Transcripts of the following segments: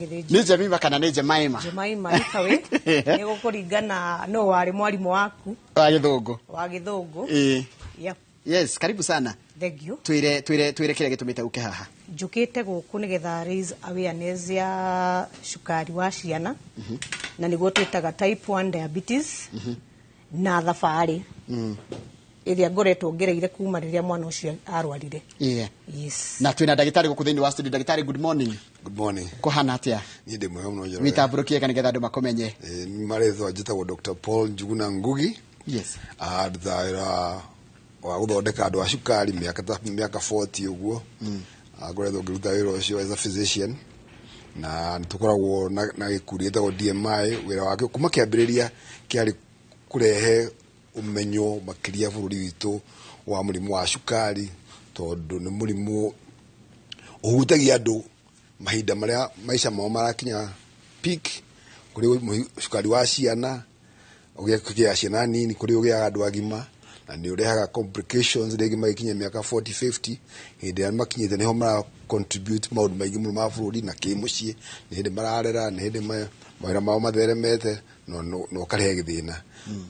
Nĩ Jemima kana nĩ Jemaima? Jemaima ikawe nĩ gũkũringana no warĩ mwarimũ waku wa gĩthũngũ. Wa gĩthũngũ. Ĩĩ. Yep. Yes, karibu sana. Thank you. Twĩre kĩrĩa gĩtũmĩte ũke haha. Njũkĩte gũkũ nĩgetha raise awareness ya cukari wa ciana, na nĩguo twĩtaga type 1 diabetes, na thabarĩ ĩrĩa ngoretwo ngereire kuma rĩrĩa mwana ũcio arwarire. Yes. Na twĩna ndagĩtarĩ gũkũ thĩinĩ wa studio. Ndagĩtarĩ, good morning. Good morning. Kũhana atĩa? Niĩ ndĩ mwega mũno, Njoroge. Wĩtambũrũkie nĩgetha andũ makũmenye. Nĩ marĩtwa njĩtagwo Dr. Paul Njuguna Ngugi. Ndutaga wĩra wa gũthondeka andũ a cukari mĩaka ta mĩaka 40 ũguo. Ngoretwo ngĩruta wĩra ũcio as a physician, na nĩ tũkoragwo na gĩkundi gĩtagwo DMI. Wĩra wakĩo kuma kĩambĩrĩria kĩarĩ kũrehe ũmenyo makĩria bũrũri witũ wa mũrimũ wa cukari, tondũ nĩ mũrimũ ũhutagia andũ mahinda marĩa maica mao marakinya peak. Kũrĩ cukari wa ciana ũgĩa ciana nini, kũrĩ ũgĩaga andũ agima, na nĩ ũrehaga complications rĩngĩ magĩkinya mĩaka 40, 50, hĩndĩ ĩrĩa makinyĩte nĩho mara contribute maũndũ maingĩ mũno ma bũrũri na kĩmũciĩ, nĩ hĩndĩ mararera, nĩ hĩndĩ mawĩra mao matheremete, na ũkarehe gĩthĩna.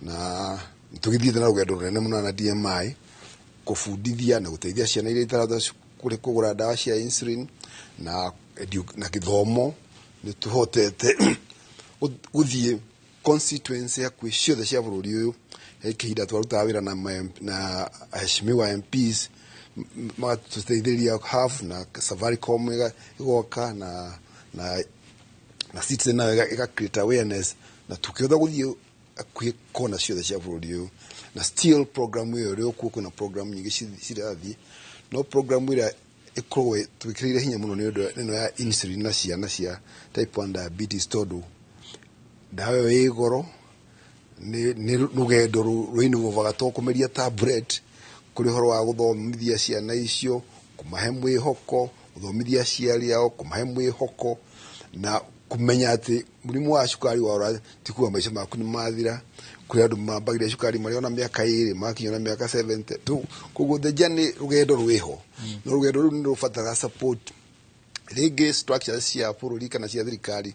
Na tũgĩthiĩte na rũgendo rũnene mũno na DMI kũbundithia na gũteithia ciana iria itarahota kũgũra ndawa cia insulin na gĩthomo. Nĩ tũhotete gũthiĩ constituency hakuhĩ ciothe cia bũrũri ũyũ. He kĩhinda twarutaga wĩra na aheshimiwa MPs, magatũteithĩrĩria half, na Safaricom ĩgoka na Citizen nayo ĩga create awareness, na tũkĩhota gũthiĩ hakuhĩ kona ciothe cia bũrũri ũyũ. Na still program ĩyo ĩrĩ o kuo. Kwĩna program nyingĩ cirathiĩ, no program ĩrĩa ĩkoragwo twĩkĩrĩire hinya mũno nĩ ũndũ ĩno ya insulin na ciana cia type 1 diabetes, tondũ ndawa ĩyo ĩ goro, nĩ rũgendo rũinũvaga to kũmeria tablet. Kũrĩ ũhoro wa gũthomithia ciana icio, kũmahe mwĩhoko, gũthomithia aciari ao, kũmahe mwĩhoko na kũmenya atĩ mũrimũ wa cukari warwara ti kuga maica maku nĩ mathira. Kũrĩ andũ mambagĩria cukari marĩ ona mĩaka 2, makinya ona mĩaka 70. Koguo the journey, rũgendo rwĩho, no rũgendo rũu nĩ rũbataraga support. Rĩngĩ structures cia bũrũri kana cia thirikari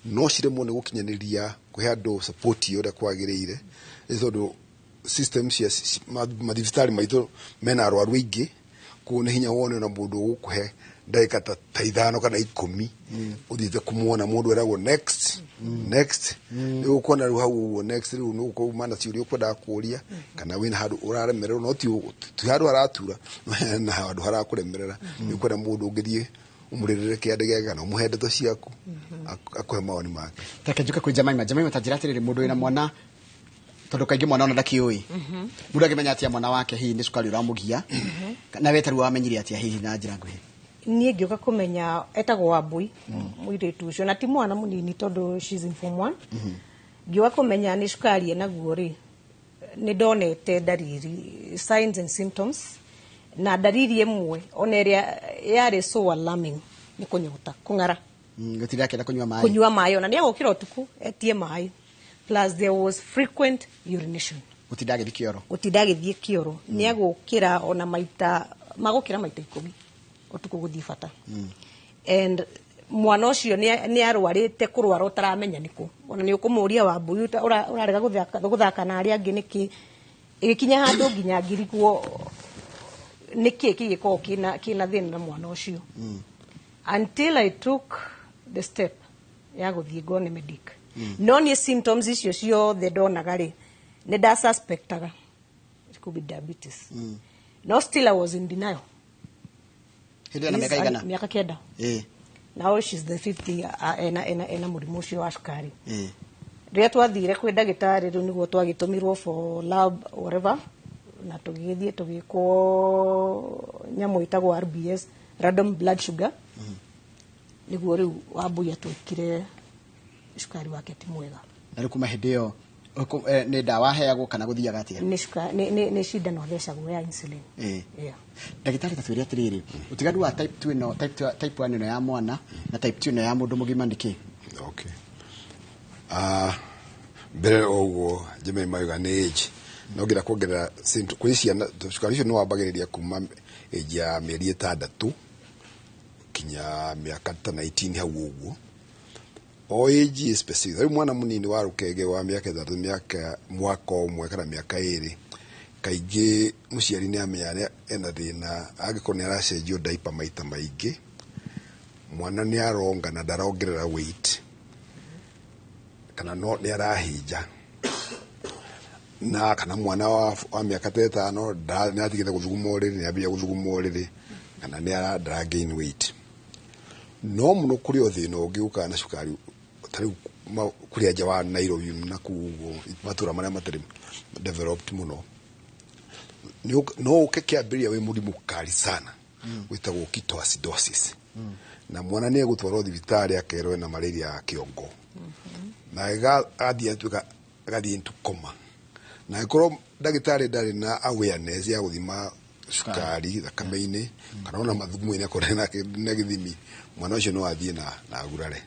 no ciremwo nĩ gũkinyanĩria kũhe andũ support ĩyo ũrĩa kwagĩrĩire, nĩ tondũ system cia mathibitarĩ maitũ mena arwaru aingĩ. Koguo nĩ hinya wone ona mũndũ ũgũkũhe ndagĩka ta 5 kana 10 ũthiĩte kũmuona. Mũndũ eragwo next, next. Rĩu ũkona rĩu hau ũguo next, rĩu nĩ ũkũma na ciũria ũkwendaga kũũria, kana wĩna handũ ũraremererwo, no ti handũ haratura, no hena handũ harakũremerera, nĩ ũkwenda mũndũ ũngĩthiĩ ũmũrĩrĩre kĩande gĩake kana ũmũhe ndeto ciaku, akũhe mawoni make. Reke njuke kwĩ Jemaima. Jemaima, ta njĩra atĩrĩrĩ, mũndũ wĩna mwana, tondũ kaingĩ mwana ona ndakĩũĩ, mũndũ angĩmenya atĩa mwana wake hihi nĩ cukari ũramũgia? Na we tarĩu wamenyire atĩa hihi na njĩra nguhĩ? Niĩ ngĩũka kũmenya etagwo Wambui, mũirĩtu ũcio, na ti mwana mũnini tondũ she's in form one. Ngĩũka kũmenya nĩ cukari enaguo rĩ, nĩ ndonete ndariri, signs and symptoms, na ndariri ĩmwe ona ĩrĩa yarĩ so alarming nĩ kũnyota, kũng'ara. Gũtirĩ akĩenda kũnyua maĩ. Kũnyua maĩ, ona nĩ agũkĩra ũtukũ etie maĩ. Plus there was frequent urination. Gũtinda agĩthiĩ kĩoro. Gũtinda agĩthiĩ kĩoro. Nĩ agũkĩra ona maita magũkĩra maita 10 ũtukũ gũthiĩ bata. And mwana ũcio nĩ arwarĩte kũrwara ũtaramenya nĩkũ. Ona nĩ ũkũmũria, "Wambui, ũrarega gũthaka na arĩa angĩ nĩkĩ?" Ĩgĩkinya handũ nginya ngirigwo nĩkĩ kĩgĩkorwo kĩna thĩna na mwana ũcio, until I took the step ya gũthiĩ ngone medic. No niĩ symptoms icio ciothe ndonaga rĩ, nĩ nda suspectaga it could be diabetes, no still I was in denial. Hĩndĩ ĩyo na mĩaka igana? Mĩaka 9. Now she's the fifth year, ena mũrimũ ũcio wa cukari. Rĩrĩa twathire kwĩ ndagĩtarĩ rĩu nĩguo twagĩtũmirwo for lab, whatever, na tũgĩgĩthiĩ tũgĩkwo nyamũ ĩtagwo RBS, random blood sugar, nĩguo rĩu Wambui atwĩkire cukari wake ti mwega. Na rĩu kuma hĩndĩ ĩyo nĩ ndawa aheagwo kana gũthiaga atĩa? Nĩ cindano athecagwo ya insulin. Yeah. Ndagĩtarĩ, ta twĩre atĩrĩrĩ, ũtiganu wa type 2 ĩno, type 2, type 1 ĩno ya mwana na type 2 ĩno ya mũndũ mũgima nĩ kĩ? Okay. Mbere o ũguo Jemima mauga nĩ age, no ngĩenda kuongerera kũrĩ ciana cukari ũcio nĩ wambagĩrĩria kuma age ya mĩeri 6 kinya mĩaka ta 19 hau ũguo. O age is specific. Rĩu mwana mũnini wa rũkenge wa mĩaka 6, mĩaka mwaka ũmwe kana mĩaka 2, kaingĩ mũciari nĩ amenya ena thĩna angĩkorwo nĩ aracenjio diaper maita maingĩ, mwana nĩ aronga na ndarongerera weight, kana no nĩ arahinja, na kana mwana wa mĩaka ta 5 nĩ atigĩte gũthuguma ũrĩrĩ, nĩ ambia gũthuguma ũrĩrĩ, kana nĩ ndara gain weight. No mũno kũrĩ o thĩna ũngĩ ũkaga na cukari, ta rĩu kũrĩa nja wa Nairobi na kũu ũguo matũra marĩa matarĩ developed mũno, no ũke kĩambĩrĩria wĩ mũrimũ kali sana wĩtagwo ketoacidosis, na mwana nĩ egũtwarwo thibitarĩ akerwo ena malaria ya kĩongo, na agathiĩ atuĩka agathiĩ into coma, na angĩkorwo ndagĩtarĩ ndarĩ na awareness ya gũthima cukari thakame-inĩ kana ona mathugumo-inĩ akorwo na gĩthimi, mwana ũcio no athiĩ na agurare.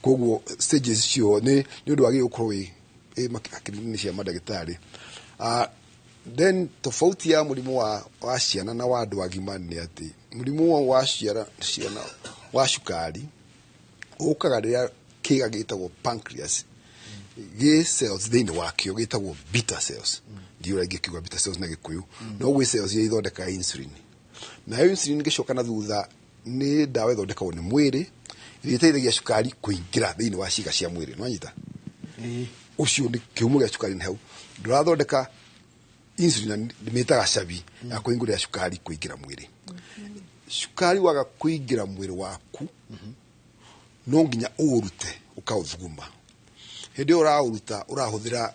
Koguo stages icio nĩ ũndũ wagĩrĩirwo gũkorwo wĩ hakiri-inĩ cia mandagĩtarĩ. Then tofauti ya mũrimũ wa ciana na wa andũ agima nĩ atĩ mũrimũ wa ciana wa cukari ũkaga rĩrĩa kĩga gĩtagwo pancreas gĩ cells thĩinĩ wakĩo gĩtagwo beta cells, ndiũ ũrĩa ingĩkiuga beta cells na Gĩkũyũ, no gwĩ cells iria ithondekaga insulin, nayo insulin ĩgĩcoka na thutha nĩ ndawa ĩthondekagwo nĩ mwĩrĩ ĩrĩa ĩteithagia cukari kũingĩra thĩinĩ wa ciĩga cia mwĩrĩ. Nĩwanyita? Ũcio nĩ kĩhumo gĩa cukari nĩ hau. Ndũrathondeka insulin, mĩtaga cabi ya kũhingũrĩra cukari kũingĩra mwĩrĩ. Cukari waga kũingĩra mwĩrĩ waku, no nginya ũũrute ũkaũthuguma. Hĩndĩ ĩyo ũraũruta ũrahũthĩra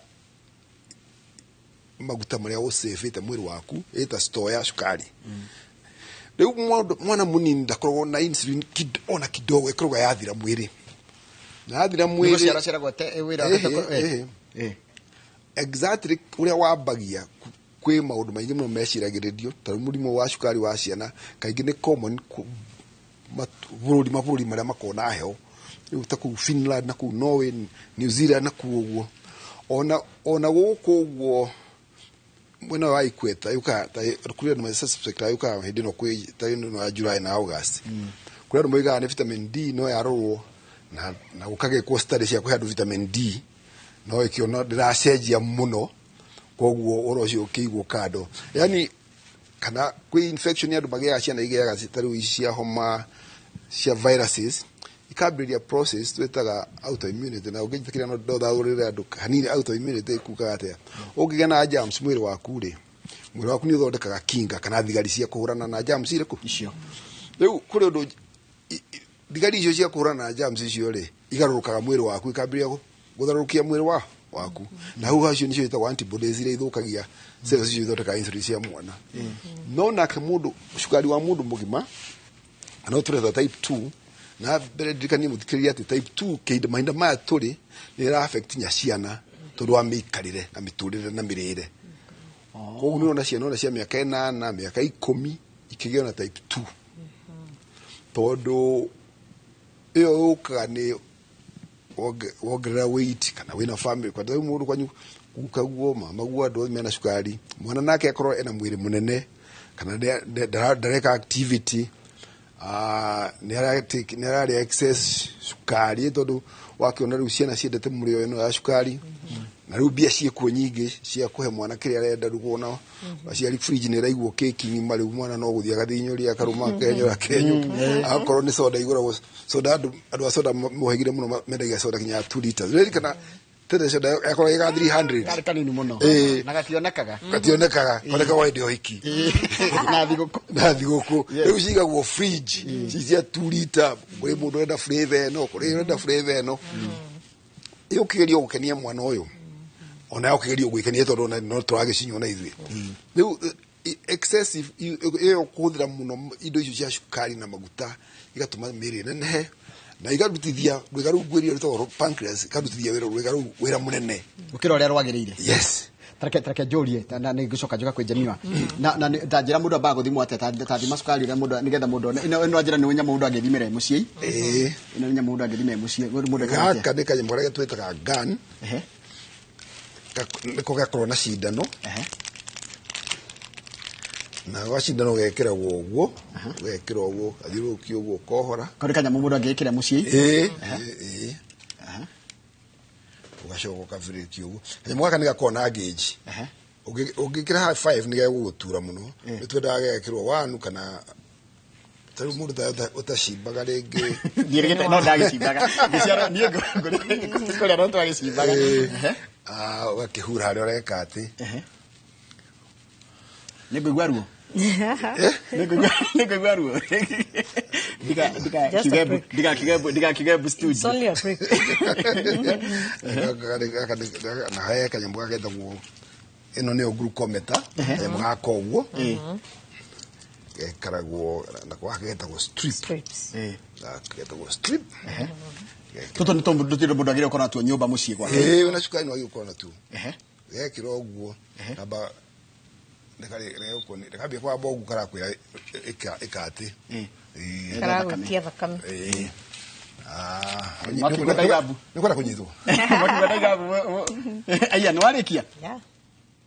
maguta marĩa ũcĩbĩte mwĩrĩ waku, ĩta store ya cukari. Rĩu mwana mũnini ndakoragwo na insulin ona kidogo, ĩkoragwo yathira mwĩrĩ. Na yathira mwĩrĩ exactly ũrĩa wambagia kwĩ maũndũ maingĩ mũno meciragĩrĩrio, ta rĩu mũrimũ wa cukari wa ciana kaingĩ nĩ common mabũrũri marĩa makoragwo na heho, rĩu ta kũu Finland na kũu Norway, New Zealand na kũu ũguo, ona gũkũ ũguo mwena wa Equator yũkaga ta kũrĩ andũ ma suspect yũkaga hĩndĩ ĩno kwĩ ta ĩno ya July na August, kũrĩ andũ moigaga nĩ vitamin D no yarorwo na gũkagĩkwo study cia kũhe andũ vitamin D no ĩkĩona ndĩracenjia mũno, koguo ũhoro ũcio ũkĩigwo kando. Yani kana kwĩ infection andũ magĩaga ciana igĩaga ta rĩu ici cia homa cia viruses, ikambĩrĩria process twĩtaga autoimmunity, na ũngĩnjĩtĩkĩria no ndothaũrĩre andũ hanini autoimmunity ĩkugaga atĩa. Ũngĩgĩa na germs mwĩrĩ waku rĩ, mwĩrĩ waku nĩ ũthondekaga kinga kana thigari cia kũhũrana na germs irĩkũ icio. Rĩu kũrĩ ũndũ thigari icio cia kũhũrana na germs icio rĩ, igarũrũkaga mwĩrĩ waku ikambĩrĩria gũtharũrũkia mwĩrĩ waku, na hau hacio nĩcio ĩtagwo antibodies iria ithũkagia cells icio ithondekaga insulin cia mwana. No nake mũndũ cukari wa mũndũ mũgima no tũretha type 2, na mbere ndirikanie mũthikĩrĩria atĩ type 2 kĩhinda mahinda maya tũrĩ nĩ ĩra affect nya ciana tondũ wa mĩikarĩre na mĩtũrĩre na mĩrĩre. Koguo nĩ ũrona ciana ona cia mĩaka 8, mĩaka 10 ikĩgĩa na type 2, tondũ ĩyo yũkaga nĩ wongerera weight kana wĩna family, kwa rĩu mũndũ kwanyu gukaguo mamaguo andũ mena cukari, mwana nake akorwo ena mwĩrĩ mũnene kana ndareka activity, nĩ ararĩa excess cukari, tondũ wakĩona rĩu ciana ciendete mũrĩo ĩno ya cukari, na rĩu mbia ciĩkuo nyingĩ cia kũhe mwana kĩrĩa arenda, rĩu wona aciari fridge nĩ ĩraigwo keki ng'ima, rĩu mwana no gũthiĩ agathiĩ nyũria akarũma akenyũra kenyũ, akorwo nĩ soda igũragwo soda, andũ a soda mohĩgire mũno mendagia soda kinya 2 liters, ririkana tene soda yakorwo ĩga 300 karĩ kanini mũno na gationekaga gationekaga koneka wa hĩndĩ ũhiki na thigũkũ na thigũkũ, rĩu cigagwo fridge ci cia 2 liter, kũrĩ mũndũ ũrenda flavor ĩno, kũrĩ ũrenda flavor ĩno. Ĩyo ũkĩgeria gũkenia mwana ũyũ ona ũkĩgeria gwĩkenia tondũ no tũragĩcinyua na ithuĩ. Rĩu excessive ĩyo kũhũthĩra mũno indo icio cia cukari na maguta igatũma mĩĩrĩ ĩnenehe na ikarutithia rwĩga rũu ngwĩrire rwĩtagwo pancreas, ikarutithia wĩra rwĩga rũu wĩra mũnene gũkĩra ũrĩa rwagĩrĩire. Yes. Tareke njũrie na nĩngũcoka njoka kwĩ Jemima, na ta njĩra mũndũ ambaga gũthimwo atĩa, ta thima cukari ũrĩa mũndũ nĩgetha mũndũ one ĩno njĩra nĩ nyamũ mũndũ angĩthimĩra mũciĩ, ĩno nĩ nyamũ mũndũ angĩthimĩra mũciĩ, mũndũ ekaga atĩa? Gaka nĩ kanyamũ karĩa twĩtaga gun, nĩko gakorwo na cindano, na gwa cindano gekĩragwo ũguo, gekĩrwo ũguo, gathiũrũrũkio ũguo, ũkohora. Kau nĩ kanyamũ mũndũ angĩĩkĩra mũciĩ? Ĩĩ. Ũgacoka ũkabirĩki ũguo. Kanyamũ gaka nĩ gakoragwo na gauge. Ehe. Ũngĩkĩra ha 5 nĩ gegũgũtura mũno. Eh. Nĩ twendaga gegekĩrwo 1 kana ta rĩu mũndũ ũtacimbaga rĩngĩ. Ndiĩrĩgĩte no ndagĩcimbaga. Ngĩciarwo niĩ ngũrĩa no twagĩcimbaga. Eh, ah, ũgakĩhura harĩa ũreka atĩ. Ehe. Nĩ ngũigua ruo. Nĩ ngũigua ruo. Ndika ndika Just a kiuge prick. ndika kiuge It's studio. only a prick. Na he kanyamũ gagetagwo, ĩno nĩyo glucometer, kanyamũ gaka ũguo gekaragwo nako gaka getagwo strip. Strips. Eh. Gaka getagwo strip. Tũtũ nĩ tũndũ mũndũ agĩrĩire gũkorwo natuo nyũmba mũciĩ gwake. Ĩĩ, wĩna cukari nĩ wagĩrĩirwo gũkorwo natuo. Ehe. Gekĩra ũguo namba nĩkambia kwamba ũguo karakwĩra ĩka atĩ. Eh. Ĩĩ. Karagwĩtia thakame. Ĩĩ. Ah, Mwakigua ndaigabu. nĩ kwenda kũnyitwo. Mwakigua ndaigabu. Aya nĩ warĩkia? Yeah.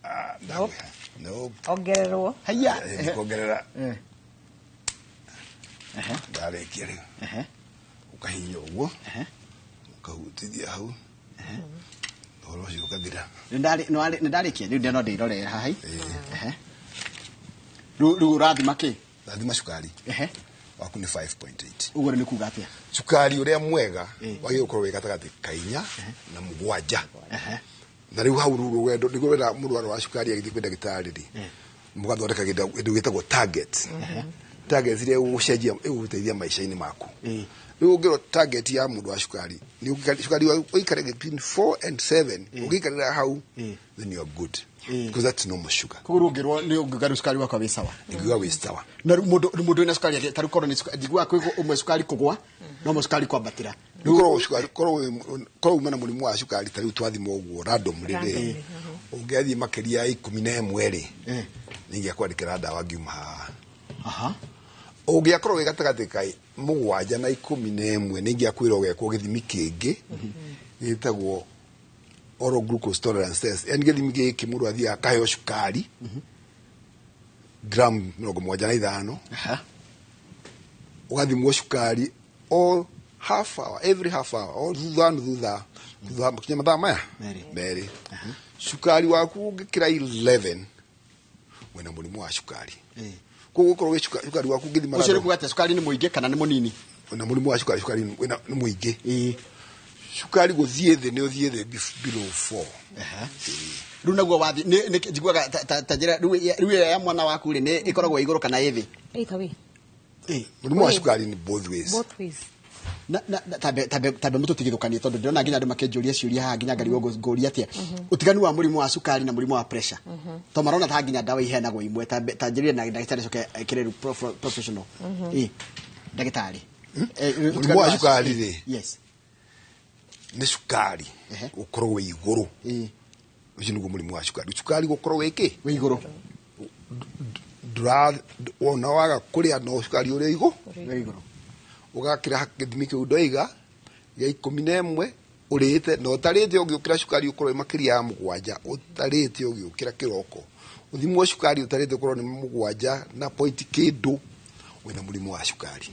Ah, ndagwĩha. No. Ongererwo. Haiya. Eh, kuongerera. Eh. Ehe. Ndarĩkia rĩu. Ehe. Ũkahihinya ũguo. Ehe. Ũkahutithia hau, ũhoro ũcio ũkathira. Nĩ ndarĩkia rĩu no ndĩrorere haha. Ehe. Rĩu ũrathima kĩ? Ndathima cukari. Ehe. Waku nĩ 5.8. Ũguo nĩ kuga atĩa? Cukari ũrĩa mwega Eh. wagĩrĩirwo gũkorwo wĩ gatagatĩ ka 4 na 7. Ehe. Na rĩu hau rĩu rũgendo nĩguo wenda mũrwaru wa cukari agĩthiĩ kwĩ ndagĩtarĩ rĩ, mũgathondeka kĩndũ gĩtagwo target, target iria ĩgũgũcenjia, ĩgũgũteithia maica-inĩ maku. Rĩu ũngĩrwo target ya mũndũ wa cukari nĩ cukari ũikare between 4 and 7, ũngĩikarĩra hau, then you are good, because that's normal sugar. Koguo ũngĩrwo nĩ ũngiuga rĩu cukari wakwa wĩ sawa? Ingiuga wĩ sawa. Na rĩu mũndũ wĩna cukari ta rĩu korwo nĩ cukari njiguaga kwĩ ũmwe cukari kũgwa no ũmwe cukari kwambatĩra. Rĩu korwo cukari korwo uma na mũrimũ wa cukari, ta rĩu twathima ũguo randomly rĩ, Randomly, ũngĩathiĩ makĩria ya 11 rĩ, nĩ ingĩakwandĩkĩra ndawa ngiuma haha. Ũngĩakorwo wĩ gatagatĩ ka 7 na 11, nĩ ingĩakwĩra ũgekwo gĩthimi kĩngĩ gĩtagwo oral glucose tolerance test. Yani gĩthimi gĩkĩ mũndũ athiaga akaheo cukari gramu 75, ũgathimwo cukari all half hour, every half hour, o thutha na thutha thutha kinya mathaa maya 2. 2. Cukari waku ũngĩkĩra 11, wĩna mũrimũ wa cukari. Koguo ũkorwo wĩ cukari waku ũngĩthima Ũcio nĩ kuga atĩa, cukari nĩ mũingĩ kana nĩ mũnini? Wĩna mũrimũ wa cukari, cukari wĩna nĩ mũingĩ. Cukari gũthiĩ thĩ nĩ ũthiĩ thĩ below 4. Rĩu naguo wathi nĩ njiguaga ta njĩra rĩu ĩyo ya mwana waku rĩ, nĩ ĩkoragwo ĩ igũrũ kana ĩ thĩ? Either way. Mũrimũ wa cukari nĩ both ways. Both ways. Na tambe mũtũtigithũkanie, tondũ ndĩrona nginya andũ makĩnjũria ciũria haha nginya ngarigwo ngũria atĩa ũtiganu wa mũrimũ wa cukari na mũrimũ wa pressure, to marona ta nginya ndawa iheanagwo imwe. Ta njĩrire na ndagĩtarĩ coke ekĩre rĩu professional. Ĩ ndagĩtarĩ. Mũrimũ wa cukari rĩ, Yes. nĩ cukari gũkorwo wĩ igũrũ. Ũcio nĩguo mũrimũ wa cukari, cukari gũkorwo wĩ kĩ? Wĩ igũrũ. Ndũra wona waga kũrĩa no cukari ũrĩa igũ Wĩ igũrũ. Ũgakĩra gĩthimi kĩu ndoiga gĩa 11 ũrĩte na ũtarĩte, ũngĩũkĩra cukari ũkorwo wĩ makĩria ya 7 ũtarĩte, ũgĩũkĩra kĩroko ũthimwo cukari ũtarĩte ũkorwo nĩ 7 na point kĩndũ, wĩna mũrimũ wa cukari.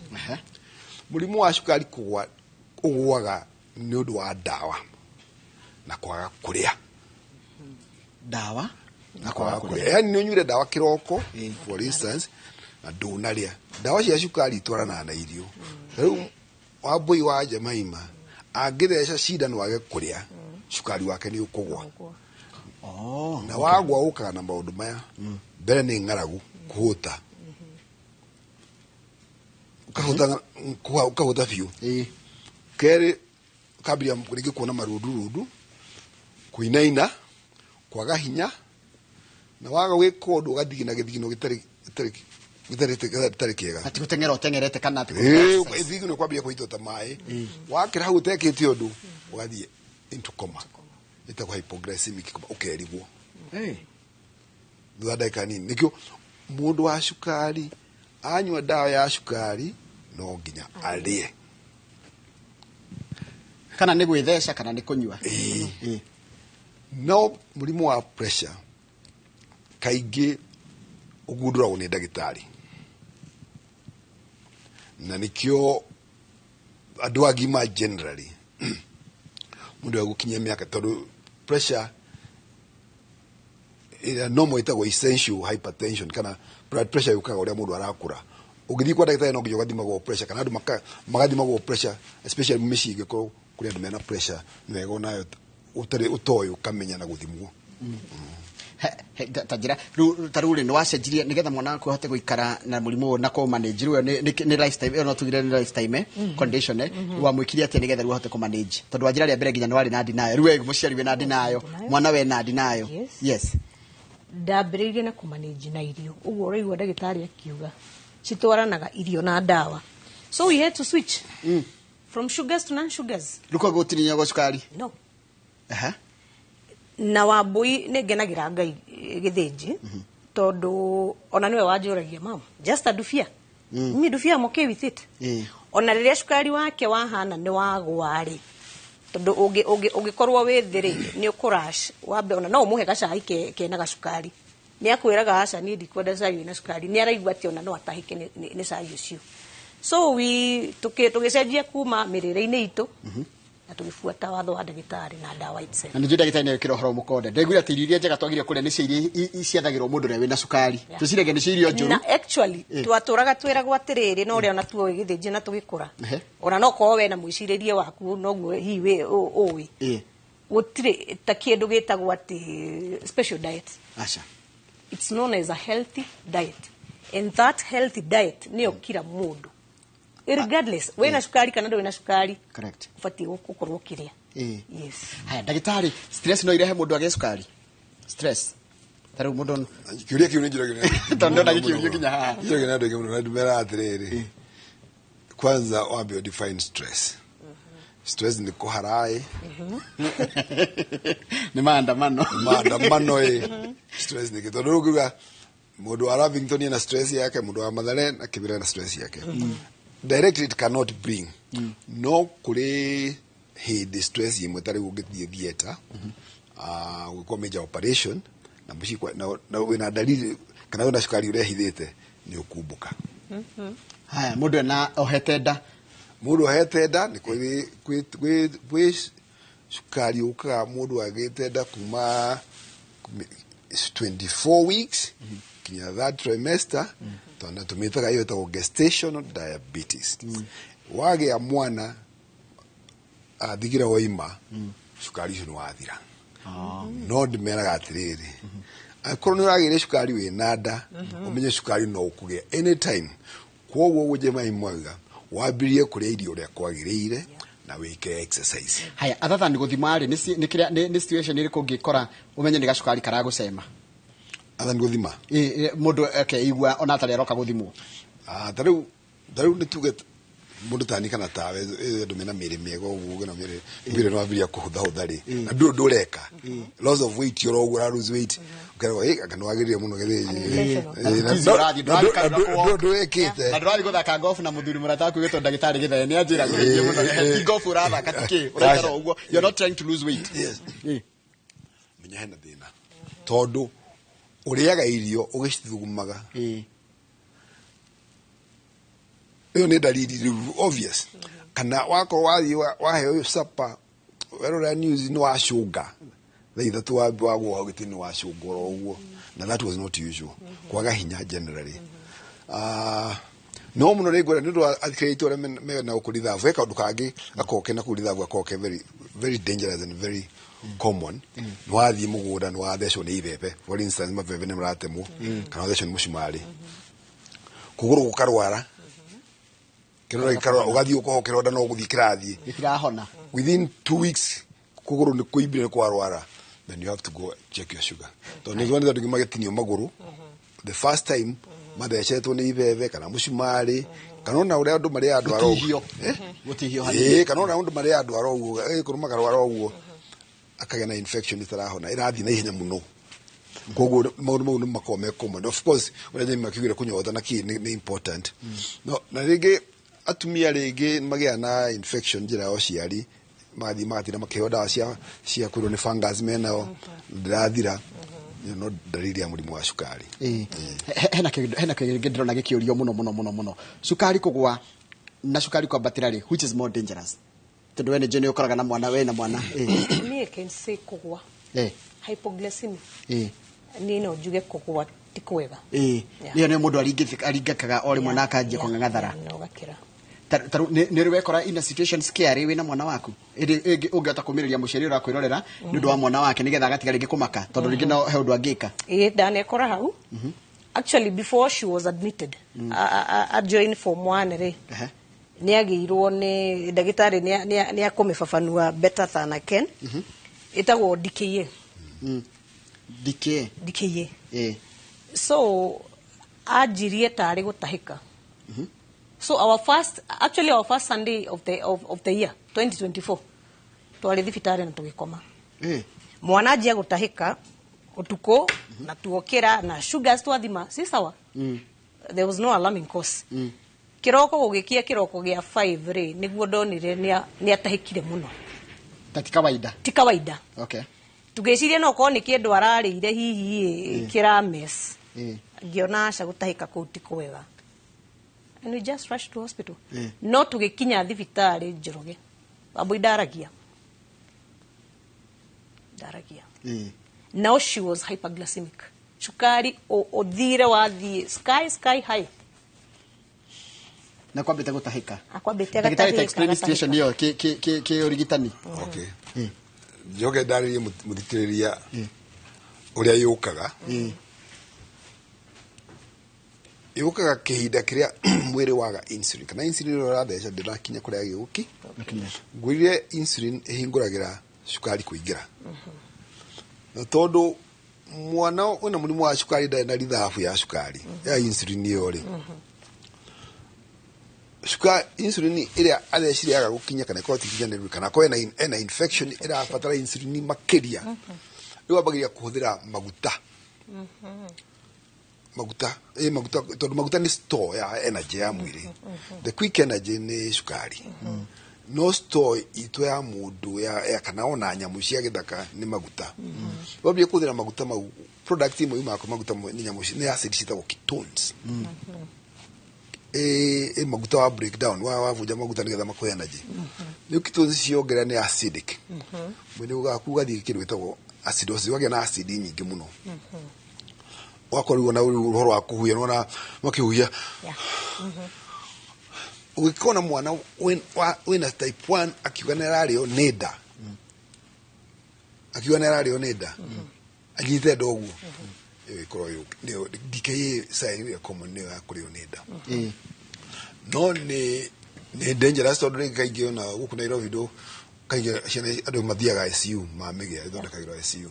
Mũrimũ wa cukari kũgwa ũgwaga nĩ ũndũ wa ndawa na kwaga kũrĩa. Ndawa na kwaga kwaga kũrĩa. kũrĩa. Yani nĩ ũnyuire ndawa kĩroko, for instance, na ndũnarĩa. Ndawa cia cukari itwaranaga na irio. Rĩu Wambũi wa Jemaima angĩtheca cindano age kũrĩa, cukari wake nĩ ũkũgwa. Oh. Na wagwa ũkaga na maũndũ maya: mbere nĩ ng'aragu, kũhũta, ũkahũta, ũkahũta biũ. Kerĩ, ũkambĩrĩria rĩngĩ kuona marundurundu, kũinaina, kwaga hinya, na waga gwĩka ũndũ ũgathigina gĩthigino gĩtarĩ kĩega. Ati gũteng'era ũteng'erete kana ati Ĩĩ, ithigino kwambĩrĩria kũitwo ta maĩ. Wakĩra hau ũtekĩte ũndũ, ũgathiĩ into coma, ĩtagwo hypoglycemic coma, ũkerigwo thutha ndagĩka nini. Nĩkĩo mũndũ wa cukari anyua ndawa ya cukari no nginya arĩe. Kana nĩ gwĩtheca kana nĩ kũnyua. Ĩĩ. Ĩĩ. No mũrimũ wa pressure kaingĩ ũgundũragwo nĩ ndagĩtarĩ, na nĩkĩo andũ agima generally Mũndũ agũkinyia mĩaka, tondũ pressure ĩrĩa normal ĩtagwo essential hypertension kana blood pressure yũkaga ũrĩa mũndũ arakũra. Ũngĩthiĩ kwa ndagĩtarĩ no nginya ũgathimagwo pressure, kana andũ magathimagwo pressure, especially mĩciĩ ĩngĩkorwo kũrĩ andũ mena pressure, nĩ wega onayo ũtarĩ ũtoĩ ũkamenya na gũthimwo. Ta njĩra rĩu, ta rĩu rĩ, nĩ wacenjirie nĩgetha mwana waku ahote gũikara na mũrimũ ũyũ na kũ manage rĩu ĩyo nĩ lifetime ĩyo, no tugire nĩ lifetime condition. Wamwĩkire atĩa nĩgetha rĩu ahote kũ manage? Tondũ wanjĩra rĩa mbere nginya nĩ warĩ na denial, rĩu we mũciari wĩna denial, mwana we na denial. Yes. Yes. Ndambĩrĩirie na kũmanage na irio, ũguo ũraigua ndagĩtarĩ akiuga citwaranaga, irio na ndawa, so we had to switch from sugars to non-sugars. Rĩu koguo gũtirinyagwo cukari? No. Aha. Na Wambui nĩ ngenagĩra Ngai gĩthĩnji, tondũ ona nĩwe wanjũragia, "Mam, just a dufia." Mi dufia, I'm okay with it. Ona rĩrĩa cukari wake wahana nĩ wagwa rĩ, tondũ ũngĩkorwo wĩ thĩ rĩ, nĩ ũkũrash wambe ona no ũmũhe gacai kena gacukari, nĩ akwĩraga, "Aca, niĩ ndikwenda cai wĩna cukari." Nĩ araigua atĩ ona no atahĩke nĩ cai ũcio. So we tũgĩcenjia kuma mĩrĩre-inĩ itũ na tũgĩbuata watho wa ndagĩtarĩ na ndawa itself. Na nĩ njũĩ ndagĩtarĩ nĩ ekĩra ũhoro mũkonde. Ndaiguire atĩ irio iria njega twagĩrĩire kũrĩa nĩcio iria ciathagĩrwo mũndũ ũrĩa wĩna cukari. Tũciragia nĩcio irio njũru. Na actually twatũraga twĩragwo atĩrĩrĩ, no ũrĩa ona tuoĩ gĩthĩnji na tũgĩkũra, ona no korwo we na mwĩcirĩrie waku noguo hihi wĩ ũĩ, gũtirĩ ta kĩndũ gĩtagwo atĩ special diet. Aca. It's known as a healthy diet, and that healthy diet nĩyo kila mũndũ, regardless wĩna cukari kana ndũrĩ na cukari, ũbatiĩ gũkorwo ũkĩrĩa. Yes. Haya, ndagĩtarĩ, stress no irehe mũndũ agĩe cukari? Stress ta rĩu mũndũ Kĩũria kĩu nĩ njũragio. Tondũ ndona gĩkĩũrio nginya haha. Njũragio nĩ andũ aingĩ mũno, na ndĩmeraga atĩrĩrĩ, kwanza wambe define stress. Stress nĩ kũharaĩ? Nĩ maandamano? Maandamano ĩ? Stress nĩ kĩ? Tondũ rĩu ũngiuga mũndũ wa Lavington ena stress yake, mũndũ wa Mathare na Kibera na stress yake. Directly it cannot bring, no kũrĩ hĩndĩ stress imwe, ta rĩu ũngĩthiĩ theatre gwĩkwo major operation na mũciĩ na wĩna dalili kana wĩna cukari ũrehithĩte, nĩ ũkumbũka. Haya, mũndũ ena ohete nda? Mũndũ ohete nda nĩ kwĩ cukari ũkaga mũndũ agĩte nda kuma 24 weeks kinya third trimester, tondũ tũmĩtaga ĩyo ĩtagwo gestational diabetes. Wagĩa mwana athigira waima, cukari ũcio nĩ wathira. No ndĩmeraga atĩrĩrĩ, angĩkorwo nĩ ũragĩire cukari wĩna nda, ũmenye cukari no ũkũgĩa anytime. Koguo ũguo Jemai mwauga, wambĩrĩrie kũrĩa irio ũrĩa kwagĩrĩire na wĩke exercise. Haya, other than gũthima rĩ, nĩ kĩrĩa nĩ situation ĩrĩkũ ũngĩkora ũmenye nĩ gacukari karagũcema? Other gũthima? Ĩ, mũndũ akeigua ona atarĩ aroka gũthimwo. Ah, ta rĩu nĩ tuge mũndũ tani kana tawe, andũ mena mĩrĩ mĩega ũguo, na mĩrĩ no wambĩrĩria kũhũthahũtha rĩ, na ndũ ndũreka loss of weight, oro ũguo ũra lose weight, ũkerwo, "Ĩ, anga nĩ wagĩrĩire mũno gĩthĩnji." Tizi ũrathiĩ, ndũrathiĩ Ndwĩkĩte. Na ndũrathiĩ gũthaka golf na mũthuri mũrata waku wĩtwo ndagĩtarĩ Gĩthae nĩ anjĩra gũgĩthiĩ mũno. Ti golf ũrathaka, ti kĩ ũraikara o ũguo, you're not trying to lose weight. Yes. Menya hena thĩna, tondũ ũrĩaga irio ũgĩcithugumaga. Ĩyo nĩ dalili rĩu obvious. Kana wakorwo wathiĩ waheo sapa, werora news, nĩ wacũnga thaa 3, wagwa hau gĩtĩ, nĩ wacũnga oro ũguo, na that was not usual. Kwaga hinya generally. No mũno nĩ ngwenda nĩ ũndũ wa athikĩrĩria aitũ arĩa mena gũkũ rithabu, he kaũndũ kangĩ gakoragwo kena kũu rithabu, gakoragwo ke very very dangerous and very common. Nĩ wathiĩ mũgũnda, nĩ wathecwo nĩ ibebe, for instance mabebe nĩ maratemwo, kana wathecwo nĩ mũcumarĩ, kũgũrũ gũkarwara, kĩronda gĩkarwara, ũgathiĩ ũkoho kĩronda no gũthiĩ kĩrathiĩ. Gĩtirahona. Within 2 weeks kũgũrũ nĩ kũimbire, nĩ kwarwara, then you have to go check your sugar, tondũ nĩ tuonete andũ aingĩ magĩtinio magũrũ the first time mathecetwo nĩ ibebe kana mũcumarĩ, kana ona ũrĩa andũ marĩa andũ aro. Gũtihio. Gũtihio hanini. Ĩĩ, kana ona andũ marĩa andũ aro ũguo, agĩkorwo makarwara ũguo, akagĩa na infection ĩtarahona, ĩrathiĩ na ihenya mũno. Koguo maũndũ mau nĩ makoragwo me common. Of course, ũrĩa Jamie makiugire, kũnyota na kĩ nĩ important. No na rĩngĩ atumia rĩngĩ nĩ magĩaga na infection njĩra ya ũciari, magathiĩ magatinda makĩheo ndawa cia kwĩrwo nĩ fungus menayo, ndĩrathira. Ĩyo no dalili ya mũrimũ wa cukari. Ĩĩ. Hena kĩndũ kĩngĩ ndĩrona gĩkĩũrio mũno mũno mũno mũno: cukari kũgwa na cukari kwambatĩra rĩ, which is more dangerous? Tondũ we nĩ njũĩ nĩ ũkoraga na mwana, we na mwana. Niĩ can say kũgwa, hypoglycemia. Niĩ no njuge kũgwa ti kwega. Nĩyo nĩ mũndũ aringĩkaga o rĩmwe na akanjia kũng'ang'athara. Na ũgakĩra. Ta rĩu nĩ rĩ wekora in a situation scary wĩna mwana waku, ĩndĩ ĩngĩ ũngĩhota kũmĩrĩria mũciari ũrakwĩrorera nĩ ũndũ wa mwana wake, nĩgetha agatiga rĩngĩ kũmaka, tondũ rĩngĩ no he ũndũ angĩka? Ĩĩ, ndanekora hau. Actually, before she was admitted, a join form one rĩ, nĩ agĩirwo nĩ ndagĩtarĩ, nĩ akũmĩbabanua better than I can. Ĩtagwo DKA. DK. DKA. So anjirie tarĩ gũtahĩka. So our first, actually our first Sunday of the year 2024, twarĩ thibitarĩ na tũgĩkoma. Mwana anjia gũtahĩka ũtukũ na tuokĩra na sugars twathima si sawa. There was no alarming cause. Kĩroko gũgĩkia, kĩroko gĩa 5 rĩ, nĩguo ndonire nĩ atahĩkire mũno. Ta ti kawaida. Ti kawaida. Tũgĩciria no korwo nĩ kĩndũ ararĩire hihi kĩrames. Ngĩona aca, gũtahĩka kũu ti kwega, and we just rushed to hospital. No tũgĩkinya thibitarĩ, Njoroge Wambui ndaragia, ndaragia. Now she was hyperglycemic, cukari ũthire wathiĩ sky sky high. Na kwambĩte gũtahĩka. Akwambĩte Ndagĩtarĩ, ta agatahĩka, explain situation agatahĩka. ĩyo kĩ ũrigitani. Okay, njoke ndarĩrie mũthikĩrĩria ũrĩa yũkaga. Yũkaga kĩhinda kĩrĩa mwĩrĩ waga insulin, kana insulin ĩrĩa ũratheca ndĩrakinya kũrĩa gĩgũki. Ngwĩrire insulin ĩhingũragĩra cukari kũingĩra, na tondũ mwana wĩna mũrimũ wa cukari ndarĩ na rithabu ya cukari ya insulin ĩyo rĩ, cukari insulin ĩrĩa athecire yaga gũkinya, kana ĩkorwo ti kinyanĩru, kana akorwo ena infection ĩrabatara insulin makĩria, rĩu ambagĩrĩria kũhũthĩra maguta, maguta ĩ maguta, tondũ maguta nĩ store ya energy ya mwĩrĩ. The quick energy nĩ cukari, no store itũ ya mũndũ ya kana ona nyamũ cia gĩthaka nĩ maguta. Wambia kũhũthĩra maguta mau, product ĩmwe yumaga kwĩ maguta nĩ nyamũ nĩ acid ciĩtagwo ketones. Ĩ maguta wa breakdown, wa wabunja maguta nĩgetha makũhe energy. Nĩ ketones ciongerera nĩ acidic, mwĩrĩ waku ũgathiĩ kĩndũ gĩtagwo acidosis, ũkagĩa na acid nyingĩ mũno, ũgakorwo na ũhoro wa kũhuhia, nĩwona makĩhuhia. Ũgĩkona mwana wĩna type 1 akiuga nĩ ararĩo nĩ nda, akiuga nĩ ararĩo nĩ nda, anyite nda ũguo, ĩyo ĩkorwo nĩyo DKA sign ĩrĩa common, nĩyo ya kũrĩo nĩ nda. No nĩ dangerous, tondũ rĩngĩ kaingĩ ona gũkũ Nairobi ndũ kaingĩ ciana andũ mathiaga ICU, mamĩgĩa ĩthondekagĩrwo ICU.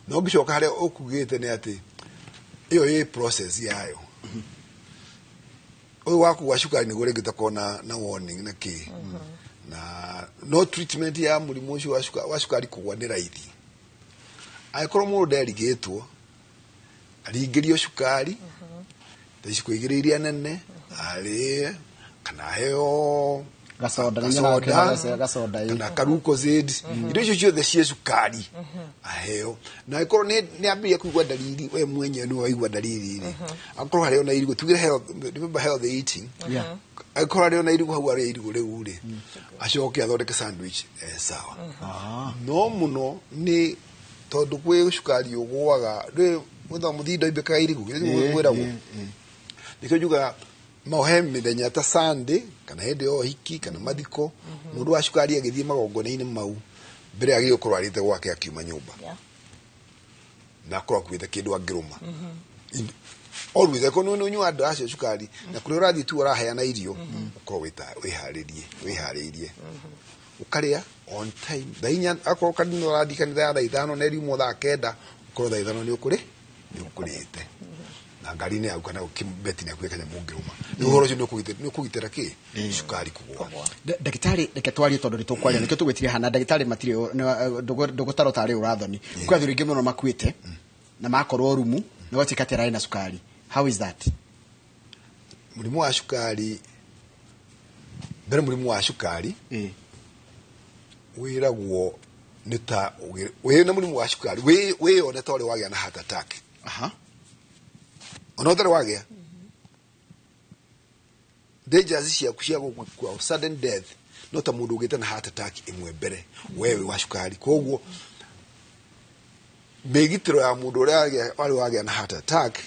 No ngĩcoka harĩa ũkugĩte nĩ atĩ ĩyo ĩ process yayo, ũyũ wa kũgwa cukari nĩguo rĩngĩ ũtakorwo na warning na kĩ na no treatment ya mũrimũ ũcio wa cukari kũgwa nĩ raithi angĩkorwo mũndũ nderigĩtwo, aringĩrio cukari ta iciko igĩrĩ iria nene arĩe, kana aheo gacoda. Gacoda. Gacoda, ĩ. Kana karukozid, indo icio ciothe ciĩ cukari aheo. Na angĩkorwo nĩ ambĩrĩria kũigua dalili, we mwenyewe nĩ waigua dalili rĩ, akorwo harĩ ona irigũ, tugire health, remember health eating. Angĩkorwo harĩ ona irigũ hau, arĩa irigũ rĩu rĩ, acoke athondeke sandwich, sawa. No mũno nĩ tondũ gwĩ cukari ũgũaga rĩ, mwĩtha mũthindo imbĩkaga irigũ kwĩragwo. Nĩkĩo njugaga no he mĩthenya ta Sunday, kana hĩndĩ ya ũhiki kana mathiko, mũndũ wa cukari agĩthiĩ magongona-inĩ mau mbere agĩrĩirwo gũkorwo arĩte gwake akiuma nyũmba, na akorwo akuĩte kĩndũ angĩrũma. Always akorwo nĩ ũnyua andũ acio cukari na kũrĩa ũrathiĩ tu ũraheana irio, ũkorwo wĩharĩirie ũkarĩa on time thaa 4. Akorwo kanitha ũrathiĩ kanitha ya thaa 5 na ĩriumwo thaa 9, ũkorwo thaa 5 nĩ ũkũrĩte na ngari-inĩ yaku kana ũkĩbeti nĩ akuĩ kanyamũ ũngĩrũma. Nĩ ũhoro ũcio nĩ ũkũgitĩra kĩ cukari kũgũa. Ndagĩtarĩ, reke twarie, tondũ nĩ tũkwaria nĩkĩo tũgwĩtire hana ndagĩtarĩ matirĩ ndũgũtarwo tarĩ ũrathoni. Kwĩ athuri aingĩ mũno makuĩte na makorwo rumu na gwatuĩka atĩ ararĩ na cukari. How is that? Mũrimũ wa cukari mbere, mũrimũ wa cukari wĩragwo nĩ ta wĩna mũrimũ wa cukari wĩyone ta ũrĩa wagĩa na heart attack. Ona ũtarĩ wagĩa, dangers ciaku cia gũkua, sudden death, No ta mũndũ ũgĩte na heart attack ĩmwe mbere, we wĩ wa cukari, koguo mĩgitĩro ya mũndũ ũrĩa warĩ wagĩa na heart attack,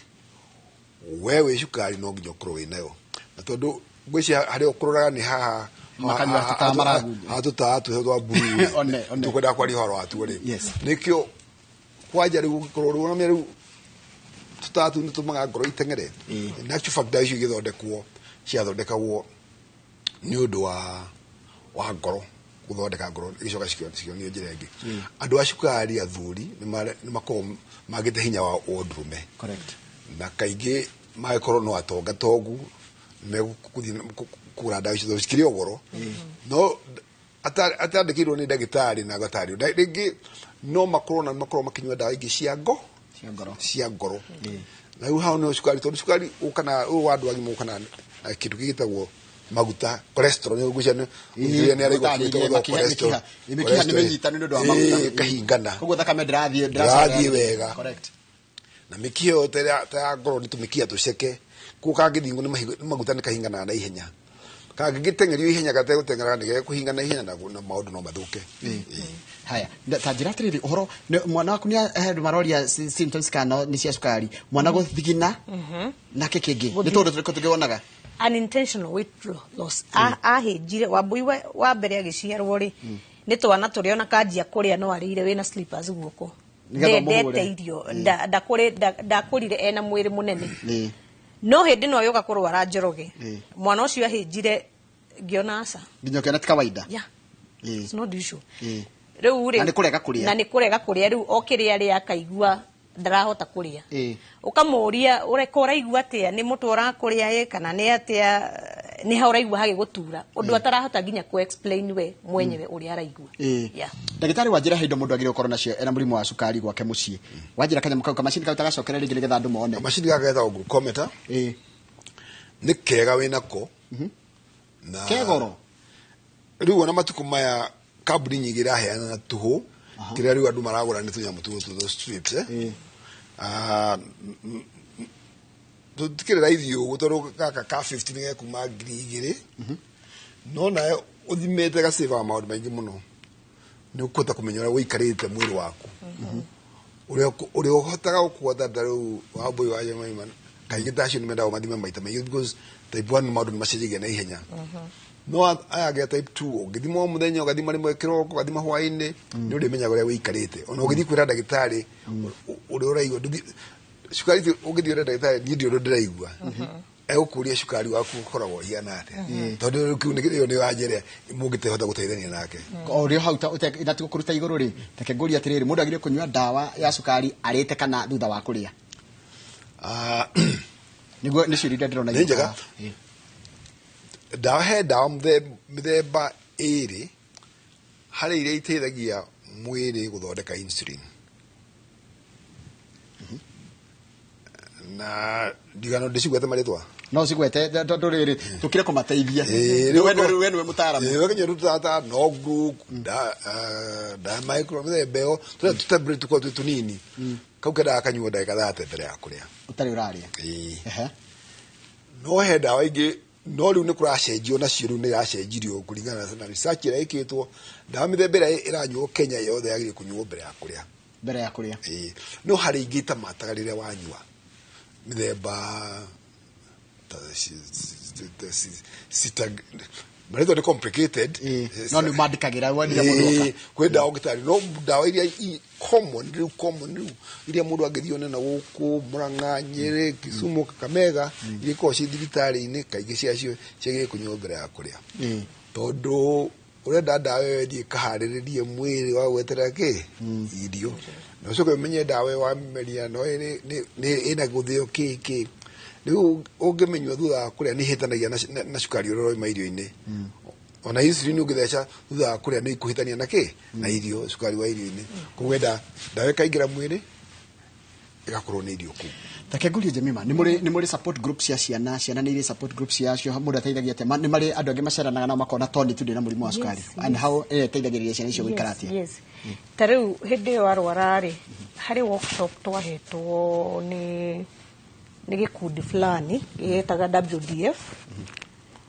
we wĩ cukari no nginya ũkorwo wĩ nayo. Na tondũ ngwĩciria harĩa ũkũroraga nĩ haha Makanyua tũtaa maragunja. Haha tũtaa tũhe twa blue. One, one. Tũkwenda kwaria ũhoro watuo rĩ, Yes. nĩkĩo kwanja rĩu ũngĩkorwo rĩu ona rĩu tũtaa tũu nĩ tũmaga ngoro iteng'ere. In actual fact, ndawa icio igĩthondekwo ciathondekagwo nĩ ũndũ wa ngoro, gũthondeka ngoro, igĩcoka cikĩonio njĩra ĩngĩ. Andũ a cukari athuri nĩ makoragwo magĩte hinya wa ũndũrũme. Na kaingĩ magĩkorwo no atonga tongu megũthiĩ kũgũra ndawa icio tondũ cikĩrĩ o goro, no atandĩkĩirwo nĩ ndagĩtarĩ na agatarĩrio. Rĩngĩ no makorwo na makorwo makĩnyua ndawa ingĩ cia ngo Cia ngoro. Cia ngoro. Na rĩu hau nĩho cukari, tondũ cukari ũkana ũyũ wa andũ agima ũkana na kĩndũ gĩgĩtagwo maguta, cholesterol. Nĩ ngwĩciria nĩ araigua kĩndũ gĩtagwo cholesterol. Mĩkiha nĩ mĩnyitanu nĩ ũndũ wa maguta. Ĩkahingana. Koguo thakame ndĩrathiĩ Ndĩrathiĩ wega. Na mĩkiha ĩyo ta ya ngoro nĩ tũmĩkiha tũceke, koguo kangĩthingwo nĩ maguta nĩ kahinganaga na ihenya. Kangĩgĩteng'erio ihenya gategũteng'era nĩ gegũhingana ihenya na maũndũ no mathũke. Ĩĩ. Haya, ta njĩra atĩrĩrĩ, ũhoro mwana waku nĩ andũ maroria symptoms kana nĩ cia cukari, mwana gũthigina nake kĩngĩ nĩ tũndũ tũrĩkũ tũngĩwonaga? Unintentional weight loss. Ahĩnjire wambui wa mbere agĩciarwo rĩ, nĩ twana tũrĩa ona kanjia kũrĩa no arĩire wĩna slippers guoko. Nĩgetha ndendete ũmũhũre. Irio ndakũrire ena mwĩrĩ mũnene. No hĩndĩ ĩno agĩũka kũrwara Njoroge, mwana ũcio ahĩnjire ngĩona aca. Nginya ũkĩona ti kawaida. Yeah. It's not usual. Rĩu rĩ Na nĩ kũrega kũrĩa. Na nĩ kũrega kũrĩa. Rĩu o kĩrĩa arĩa akaigua ndarahota kũrĩa. Ũkamũria ũreka ũraigua atĩa, nĩ mũtwe ũrakũrĩa ĩ kana nĩ atĩa, nĩ ha ũraigua hagĩgũtura, ũndũ atarahota nginya kũ explain we mwenyewe ũrĩa araigua. Yeah. Ndagĩtarĩ, wanjĩra he indo mũndũ agĩrĩirwo gũkorwo nacio ena mũrimũ wa cukari gwake mũciĩ. Wanjĩra kanyamũ kau, kamacini kau tagacokera rĩngĩ nĩgetha andũ mone. Kamacini gaka getagwo glucometer. Nĩ kega wĩnako na Ke goro. Rĩu ona matukũ maya kambuni nyingĩ iraheana na tũhũ. Kĩrĩa rĩu andũ maragũra nĩ tũnyamũ tũtũ tũ strips, eh? Ah, tũtikĩrĩ raithi ũguo tondũ gaka ka 50 nĩ gekuma 2000, no nawe ũthimĩte gacĩbaga maũndũ maingĩ mũno. Nĩ ũkũhota kũmenya ũrĩa ũikarĩte mwĩrĩ waku, ũrĩa ũhotaga gũkũhota. Ta rĩu wambui wa Jemima kaingĩ ta acio nĩ mendaga mathime maita maingĩ because type 1 maũndũ nĩ macenjagia na ihenya, no aya angĩ a type 2 ũngĩthima o mũthenya, ũgathima rĩmwe kĩroko, ũgathima hwaĩ-inĩ, nĩ ũrĩmenyaga ũrĩa wĩikarĩte. Ona ũgĩthiĩ kwĩra ndagĩtarĩ ũrĩa ũraigua, cukari ũngĩthiĩ ũre ndagĩtarĩ niĩ ndi ũndũ ndĩraigua, egũkũria cukari waku ũkoragwo ũhiana atĩa, tondũ rĩu kĩu ĩyo nĩ wanjĩra mũngĩtehota gũteithania nake. O rĩo hau na tigũkũruta igũrũ rĩ, reke ngũrie atĩrĩrĩ, mũndũ agĩrĩirwo kũnyua ndawa ya cukari arĩte kana thutha wa kũrĩa? Ah, nĩguo nĩ ciũria iria ndĩrona Nĩ njega. igĩũka. Ndawa, he ndawa mĩthemba ĩrĩ. Harĩ iria iteithagia mwĩrĩ gũthondeka insulin, na ndigano ndĩcigwete marĩtwa. No cigwete tondũ rĩrĩ tũkire kũmateithia. Rĩu We nĩwe mũtaaramu. We kinya rutata no group da da micro mĩthemba ĩyo tũrĩa tũtablet tũkoragwo twĩ tũnini, kau kendaga kanyuo ndagĩka 30 mbere ya kũrĩa. Ũtarĩ ũrarĩa. Ĩĩ. Ehe. No he ndawa ingĩ, no rĩu nĩ kũracenjio nacio, rĩu nĩ iracenjirio kũringana na research ĩrĩa ĩkĩtwo. Ndawa mĩthemba ĩrĩa ĩranyuo Kenya yothe yagĩrĩire kũnyuo mbere ya kũrĩa. Mbere ya kũrĩa. Ĩĩ. No harĩ ingĩ itamataga rĩrĩa wanyua, mĩthemba ta marĩtwa nĩ complicated. No nĩ mandĩkagĩra wonire mũndũ oka. Ĩĩ, kwĩ ndawa ũngĩtarĩ, no ndawa iria common rĩu, common rĩu iria mũndũ angĩthiĩ one na gũkũ Murang'a, Nyĩrĩ, Kisumu, Kakamega, iria ikoragwo ciĩ thibitarĩ-inĩ, kaingĩ ciacio ciagĩrĩire kũnyuo mbere ya kũrĩa, tondũ ũrenda ndawa ĩyo ĩthiĩ ĩkaharĩrĩrie mwĩrĩ wa gweterera kĩ irio, na ũcoke ũmenye ndawa ĩyo wameria no nĩ ĩna gũthĩo kĩ kĩ. Rĩu ũngĩmenyua thutha wa kũrĩa nĩ ihĩtanagia na cukari ũrĩa ũrauma irio-inĩ. Ona insulin ũngĩtheca thutha wa kũrĩa nĩ ikũhĩtania na kĩ na irio, cukari wa irio-inĩ. Koguo enda ndawa ĩkaingĩra mwĩrĩ ĩgakorwo nĩ irio kũu. Reke ngũrie Jemima, nĩ mũrĩ support group cia ciana? Ciana nĩ irĩ support group ciacio? Mũndũ ateithagia atĩa? Nĩ marĩ andũ angĩ maceranaga nao makona to nĩ tu ndĩ na mũrimũ wa cukari? And how ĩyo ĩteithagĩrĩria ciana icio gũikara atĩa? Yes. Ta rĩu hĩndĩ ĩyo arwara rĩ, harĩ workshop twahetwo nĩ gĩkundi fulani gĩgĩtaga WDF,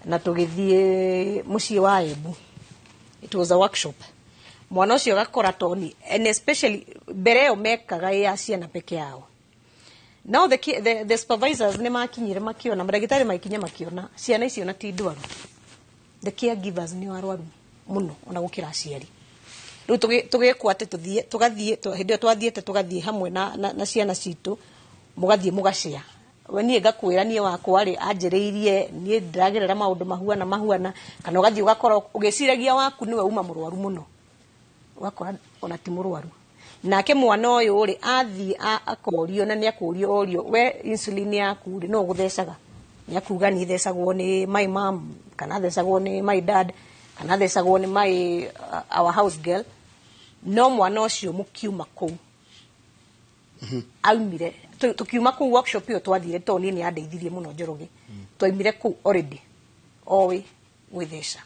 na tũgĩthiĩ mũciĩ wa Embu. It was a workshop. Mwana ũcio agakora toni, and especially mbere ĩyo mekaga ya ciana peke yao. Now the supervisors nĩ makinyire makiona, mandagĩtarĩ magĩkinya makiona ciana icio na ti ndwaru, the caregivers nĩ arwaru mũno ona gũkĩra aciari. Rĩu tũgĩkwo atĩ tũthiĩ tũgathiĩ hĩndĩ ĩyo twathiĩte tũgathiĩ hamwe na ciana citũ, mũgathiĩ mũgacĩa. We niĩ ngakwĩra niĩ wakwa rĩ anjĩrĩirie niĩ ndĩragerera maũndũ mahuana mahuana, kana ũgathiĩ ũgakora ũgĩciragia waku nĩwe uma mũrwaru mũno, ũgakora ona ti mũrwaru. Nake mwana ũyũ rĩ athiĩ akorio, na nĩ akũrio orio, we insulin yaku rĩ no ũgũthecaga? Nĩ akuga niĩ thecagwo nĩ my mom, kana thecagwo nĩ my dad, kana thecagwo nĩ my our house girl. No mwana ũcio mũkiuma kũu aumire, tukiuma kũu workshop ĩyo twathire, tondũ niĩ nĩ yandeithirie mũno Njoroge, twaumire kũu already oĩ gwĩtheca.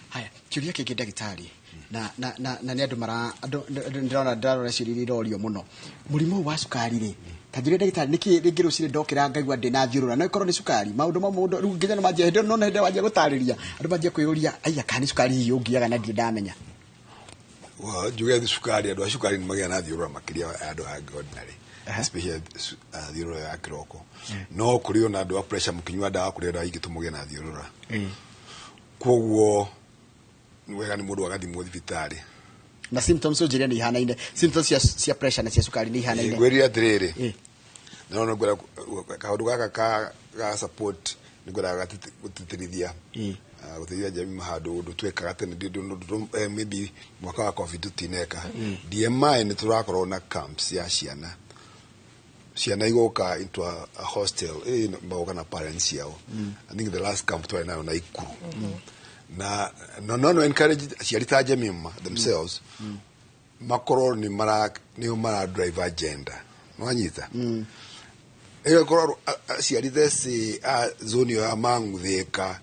Haya, kĩũria kĩngĩ ndagĩtarĩ, na nĩ andũ mara andũ ndĩrona ndĩrarora ciũria iria irorio mũno. Mũrimũ ũyũ wa cukari rĩ, ta njũria ndagĩtarĩ, nĩkĩ rĩngĩ rũcinĩ ndokĩra ngaigua ndĩna thiũrũra? No ĩkorwo nĩ cukari? Maũndũ ma mũndũ rĩu nginya nĩ manjia hĩndĩ ĩyo, nona hĩndĩ ĩyo wanjia gũtarĩria, andũ manjia kwĩyũria, aya, kana nĩ cukari hihi ũngiaga na ndirĩ ndamenya? Well, njuge cukari, andũ a cukari nĩ magĩaga na thiũrũra makĩria ya andũ angĩ ordinary, especially thiũrũra ya kĩroko. No kũrĩ ona andũ a pressure, mũkĩnyua ndawa, kũrĩ ndawa ingĩtũma ũgĩe na thiũrũra. Koguo nĩ wega nĩ mũndũ agathimwo thibitarĩ. Na symptoms ũnjĩre nĩ ihanaine, symptoms cia pressure na cia cukari nĩ ihanaine? Ngwĩrire atĩrĩrĩ, no no ngwenda kaũndũ gaka ka support nĩ ngwendaga gũtĩtĩrithia, gũteithia jamii handũ ũndũ twekaga tene, maybe mwaka wa COVID tũtineka. DMI nĩ tũrakorwo na camps ya ciana, ciana igoka into a hostel, magoka na parents ciao. I think the last camp twarĩ nayo Naikuru, na no encourage aciari ta Jemima themselves makorwo nĩ mara nĩo mara drive agenda, nwanyita ĩgakorwo aciari theci a zone ĩyo ya Mang'u, Thĩka,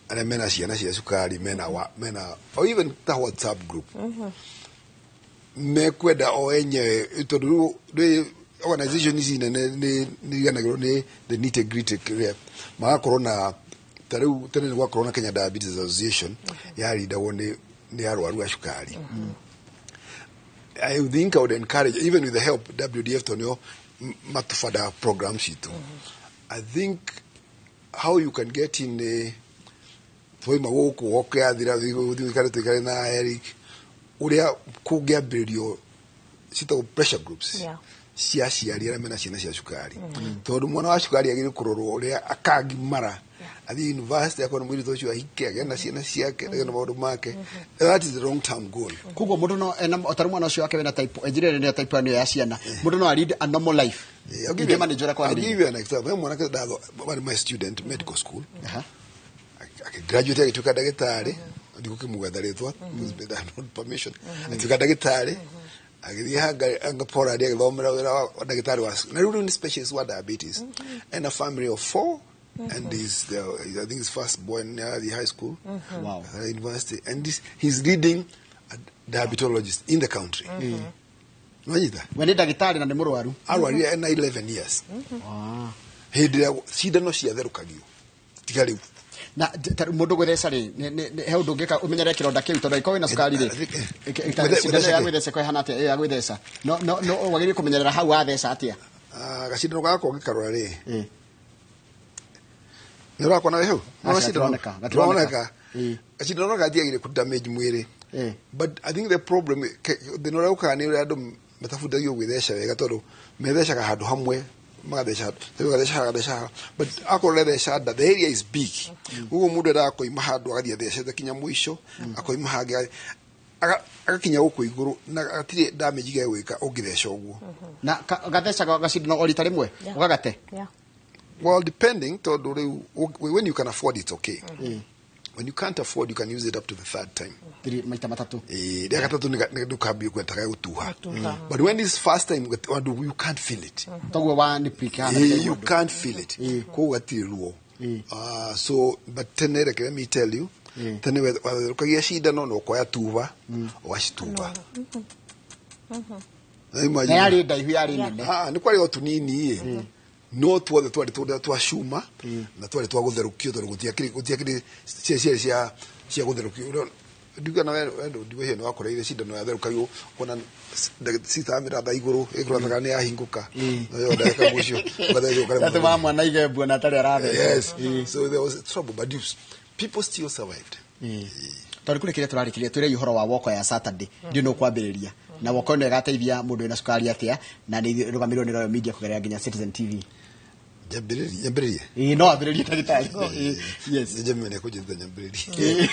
arĩa mena ciana cia cukari, mena mena or even ta WhatsApp group mekwenda o enyewe, tondũ rĩu organization ici nene nĩ iriganagĩrwo nĩ the nitty gritty. Kĩrĩa magakorwo na ta rĩu tene nĩ gwakorwo na Kenya Diabetes Association yarindagwo nĩ arwaru a cukari. I think I would encourage, even with the help WDF, tondũ nĩo matũbandaga program citũ. I think how you can get in, twaima gũkũ woke yathira, ũikare tũikare na Eric ũrĩa kũngĩambĩrĩrio citagwo pressure groups cia aciari arĩa mena ciana cia cukari, tondũ mwana wa cukari agĩrĩire kũrorwo ũrĩa akagimara athiĩ university, akorwo nĩ mũirĩtu ũcio ahike, agĩe na ciana ciake, agĩe na maũndũ make. That is the long term goal. Koguo mũndũ no ena o tarĩu mwana ũcio wake wĩna type, ejire nĩ type 1 ya ciana, mũndũ no a lead a normal life I'll give you, ingĩmanage ũrĩa I'll give kwagĩrĩire? you an example. He mwanake warĩ my student medical school, akĩgraduate, agĩtuĩka ndagĩtarĩ. Ndigũkĩmũgetha rĩtwa because I have not permission. Agĩtuĩka ndagĩtarĩ, agĩthiĩ Hungary, Poland, agĩthomera wĩra wa ndagĩtarĩ wa, na rĩu nĩ specialist wa diabetes, and a family of four, and he's the, I think his first born in the high school, university, and this, he's leading a diabetologist in the country. Nwanyita? We nĩ ndagĩtarĩ na nĩ mũrwaru. Arwarire ena 11 years, hĩndĩ ĩrĩa cindano ciatherũkagio, tiga rĩu. Na ta rĩu mũndũ gwĩtheca rĩ, he ũndũ ũngĩka ũmenyere kĩronda kĩu? Tondũ angĩkorwo wĩna cukari rĩ, cindano ya gwĩtheca kĩ? Gwĩtheca ko ĩhana atĩa ĩyo ya gwĩtheca? No wagĩrĩire kũmenyerera hau watheca atĩa? Ah, gacindano gaka ũngĩkarora rĩ, nĩ ũrakona wĩ hau? Aca, Nĩ cindano? gatironeka, gatironeka. Gatironeka. Gacindano gatiagĩrĩire kũ damage mwĩrĩ, but I think the problem, thĩna ũrĩa ũkaga nĩ ũrĩa andũ matabundithagio gwĩtheca wega, tondũ methecaga handũ hamwe, magatheca rĩu, gatheca haha, gatheca haha, but akorwo ũretheca nda, the area is big. Koguo mũndũ endaga koima handũ agathiĩ athecete kinya mũico, akoima hangĩ agakinya gũkũ igũrũ, na gatirĩ damage gegwĩka ũngĩtheca ũguo. Na gathecaga gacindano o rita rĩmwe? Yeah. Ũgagate? Yeah. Well, depending, tondũ rĩu when you can afford it, okay. When you can't afford, you can use it up to the third time. Maita matatũ. Rĩa gatatũ nĩ ndũkambie kwenda gũtuha. Gũtuha. But when it's first time, andũ, you can't feel it. Toguo wa nĩ prick hana? You can't feel it. Koguo gatirĩ ruo. So but tene, reke let me tell you, tene watherũkagia cindano na ũkoya tuba ũgacituba. Na Na imagine- yarĩ ndaihu, yarĩ nene? Ah, nĩ kwarĩ o tũnini ĩ, no tuothe twarĩ tũrĩa twa cuma na twarĩ twa gũtherũkio, tondũ gũtiakĩrĩ ciarĩ cia gũtherũkio. Ndiuga na wendo ndiwe nĩ wakoreire cindano yatherũkagio ona citamĩra tha igũrũ ĩkũratha kana nĩ yahingũka nayo ndagĩka mũcio ũgathecwo ũkaremwo. Yatũmaga mwana aige mbua na atarĩ arathecwo. Yes, so there was trouble, but people still survived. Tondũ kũrĩ kĩrĩa tũrarĩkĩria twĩre ũhoro wa woko ya Saturday ndiũ nĩ ũkwambĩrĩria na woko ĩno ĩgateithia mũndũ wĩna cukari atĩa, na nĩ ĩrũgamĩrĩirwo nĩ Royal Media kũgerera nginya Citizen TV. Nyambĩrĩrie. Ĩĩ, no ambĩrĩrie ndagĩtarĩ. Ĩĩ, yes. Njemene kũnjĩta nyambĩrĩrie.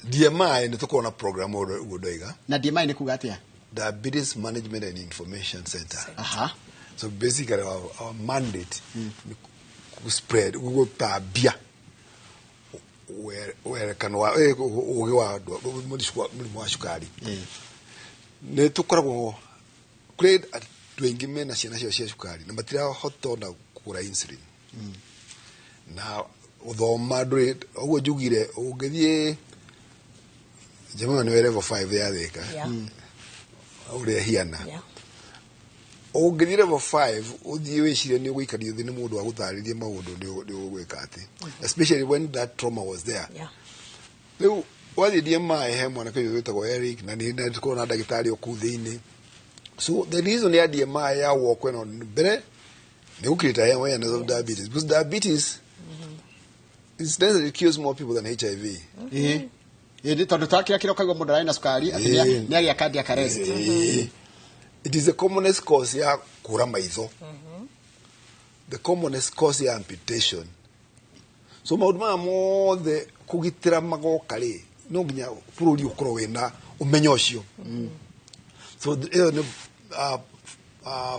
DMI nĩ tũkorwo na program ũguo ndoiga. Na DMI nĩ kuga atĩa? Diabetes Management and Information Center. Aha. So basically our mandate nĩ spread gũtambia werekano wa ũgĩ wa andũ mũrimũ wa cukari. Nĩ tũkoragwo kũrĩ andũ aingĩ mena ciana ciao cia cukari na matirahota ona kũgũra insulin na gũthoma ndũrĩ ũguo njugire ũngĩthiĩ njema nĩ level 5 ya Thika ũrĩa hiana ũngĩthiĩ level 5 ũthiĩ wĩcirie nĩ ũgũikario thĩ nĩ mũndũ wa gũtarĩria maũndũ nĩ ũgwĩka atĩ, especially when that trauma was there. Rĩu wathiĩ DMI he mwanake ũyũ wĩtagwo Eric na nĩ tũkoragwo na ndagĩtarĩ o kũu thĩinĩ. So the reason ya DMI ya walk ĩno mbere nĩ gũ create awareness of diabetes, because diabetes incidentally kills more people than HIV. Ĩĩ. Ĩĩ, tondũ twakĩra kĩrĩa ũkaigua mũndũ ararĩ na cukari atĩ nĩ agĩa cardiac arrest. It is the commonest cause ya kũra maitho, the commonest cause ya amputation. So maũndũ maya mothe kũgitĩra magoka rĩ, no nginya bũrũri ũkorwo wĩna ũmenyo ũcio. So ĩyo nĩ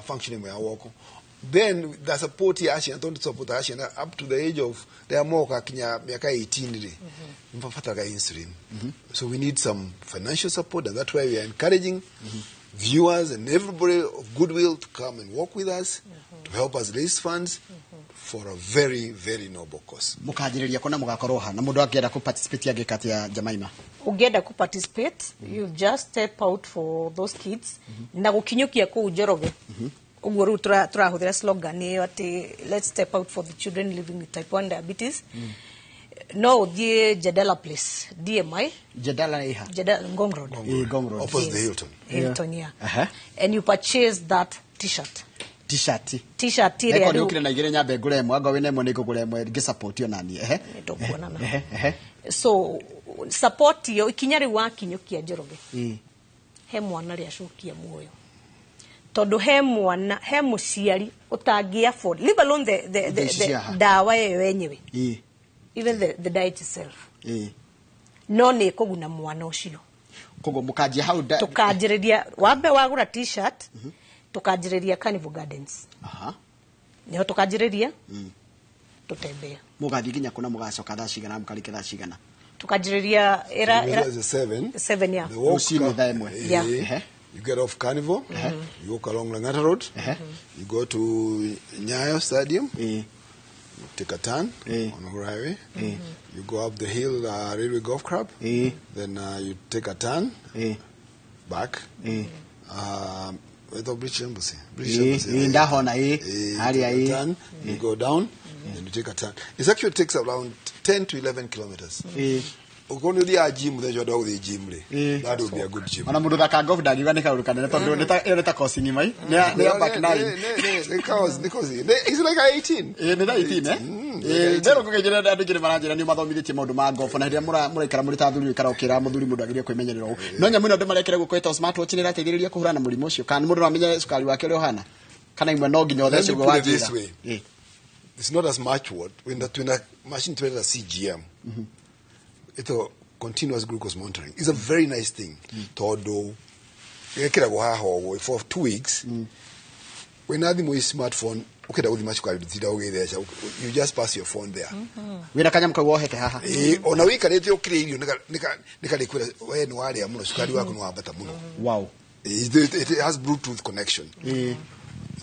function ĩmwe ya woko. Then the support ya ciana, tondũ support ya ciana up to the age of rĩrĩa moka kinya mĩaka 18 rĩ, nĩ mabataraga insulin. So we need some financial support, and that's why we are encouraging viewers and everybody of goodwill to come and work with us to help us raise funds for a very, very noble cause. Mũkanjĩrĩria kũna mũgakorwo ha na mũndũ angĩenda kũ participate angĩka atĩa, Jemaima? Ũngĩenda kũ participate, you just step out for those kids na gũkinyũkia kũu Njoroge ũguo rĩu tũrahũthĩra slogan ĩyo atĩ let's step out for the children living with type 1 diabetes. No ũthiĩ Jadala Place DMI. Jadala ĩha? Jadala Ngong Road. Ĩĩ, Ngong Road. Opposite the Hilton. Hilton, yeah. Aha. And you purchase that t-shirt. T-shirt. T-shirt ĩrĩa Eko rĩu nĩ ũkire na igĩrĩ nyambe ngũre ĩmwe, angorwo wĩna ĩmwe nĩ ngũgũra ĩmwe ngĩ-support ona niĩ. Ehe. Nĩtũkuonana. Ehe, ehe. So support iyo ikinya rĩu wakinyũkia Njoroge, Ĩĩ. he mwana rĩacokia muoyo, tondũ he mwana he mũciari ũtangĩ afford, leave alone Indo ici the cia haha. ndawa ĩyo yenyewe, Ĩĩ. even the diet itself, Ĩĩ. no nĩ ĩkũguna mwana ũcio. Koguo mũkanjia hau Tũkanjĩrĩria wambe wagũra t-shirt, tũkanjĩrĩria Carnival Gardens. Aha. Nĩho tũkanjĩrĩria tũtembea. Mũgathiĩ nginya kũna mũgacoka thaa cigana mũkarĩkia thaa cigana? Tũkanjĩrĩria ĩra ĩra It was 7. 7, yeah. The walk Rũcinĩ thaa ĩmwe. Yeah. Ehe. You get off Carnival, you walk along Langata Road, you go to Nyayo Stadium, Ĩĩ. take a turn on Uhuru Highway, you go up the hill, Railway Golf Club, Ĩĩ. then you take a turn Ĩĩ. back. Ĩĩ. Wetho British Embassy. British Ĩĩ, Embassy. ĩĩ, ndahona, ĩĩ. You Harĩa, take a ĩĩ. turn, you go down, then you take a turn. It actually takes around 10 to 11 kilometers. Ĩĩ. Ũkorwo nĩ ũthiaga gym mũthenya ũcio gũthiĩ gym rĩ, Ĩĩ. that would be a good gym. Ona mũndũ thaka golf ndangiuga nĩ kaũndũ kanene tondũ ĩyo nĩ ta course ng'ima ĩ. Nĩ ya back nine. It's like a 18. Ĩĩ, nĩ thaa 18, eh? Ĩĩ, ndĩrwo ngũkĩnjĩra andũ aingĩ nĩ maranjĩra nĩ ũmathomithĩtie maũndũ ma golf na rĩrĩa mũraikara mũrĩ ta athuri ũikara ũkĩra mũthuri mũndũ agĩrĩire kwĩmenyerera ũũ. No nyamũ ĩno andũ marekĩra guoko ĩtagwo smartwatch nĩ ĩrateithĩrĩria kũhũrana na mũrimũ ũcio, kana mũndũ no amenye cukari wake ũrĩa ũhana, kana imwe no nginya Let ũthece me ũguo put it wanjĩra. this way. Ĩĩ. It's not as much what when the twina machine twina CGM. It's a continuous glucose monitoring. It's a very nice thing. Tondũ gekĩragwo haha ũguo for 2 weeks. Wĩna thimũ ĩ smartphone ũkĩenda gũthima cukari ndũtinda ũgĩtheca, you just pass your phone there. Wĩna kanyamũ kau wohete haha. Ĩĩ, ona wĩikarĩte ũkĩrĩa irio nĩkarĩkwĩra we nĩ warĩa mũno, cukari waku nĩ wambata mũno. Wow. It has Bluetooth connection. Ĩĩ.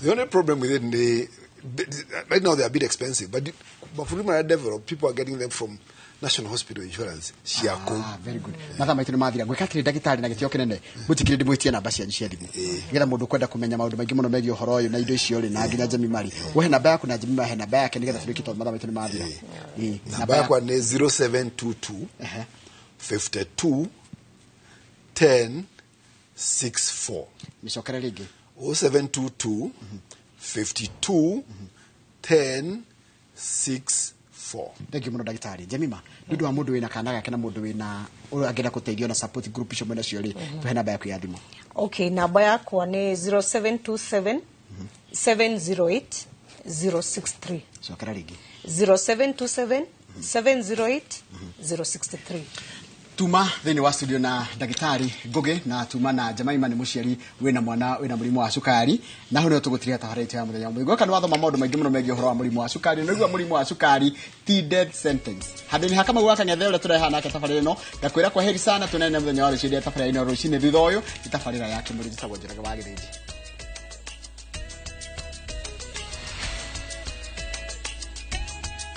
The only problem with it, right now they are a bit expensive, but mabũrũri marĩa developed, people are getting them from National Hospital Insurance cia kũu. Ah, very good. Mathaa maitũ nĩ mathira. Ngwĩka atĩrĩ, ndagĩtarĩ, na gĩtĩo kĩnene, mwĩtĩkĩre ndĩmwĩtie namba cianyu cia thimũ, nĩgetha mũndũ kwenda kũmenya maũndũ maingĩ mũno megiĩ ũhoro ũyũ na indo icio rĩ, na nginya Jemima rĩ, ũhe namba yaku na Jemima he namba yake, nĩgetha tũrĩkie, tondũ mathaa maitũ nĩ mathira. Namba yakwa nĩ 0722 52 10 64. Mĩcokere rĩngĩ. 0722 52 10 64. Thank you mũno, ndagĩtarĩ Jemima. Nĩ ũndũ wa mũndũ wĩna kana gake na mũndũ wĩna angĩenda gũteithio na support group icio mwena cio rĩ, tũhe namba yaku ya thimũ. Okay, namba yakwa nĩ 0727 708 063. Cokera rĩngĩ. 0727 708 063. Tuma thĩinĩ wa studio na ndagĩtarĩ Ngugi na tuma na Jemaima, nĩ mũciari wĩna mwana wĩna mũrimũ wa cukari, na hau nĩho tũgũtiria tabarĩra itũ ya mũthenya wa gweka. Nĩ wathoma maũndũ maingĩ mũno megiĩ ũhoro wa mũrimũ wa cukari. Nĩ ũigua mũrimũ wa cukari ti death sentence. Handũ-inĩ ha Kamau wa Kang'ethe ũrĩa tũrehaga nake tabarĩra ĩno, ngakwĩra kwa heri sana, tuonane mũthenya wa rũciũ. Rĩrĩa tabarĩra ĩno rũcinĩ, thutha ũyũ nĩ tabarĩra ya Kĩmũrĩ. Njĩtagwo Njoroge wa Gĩthĩnji.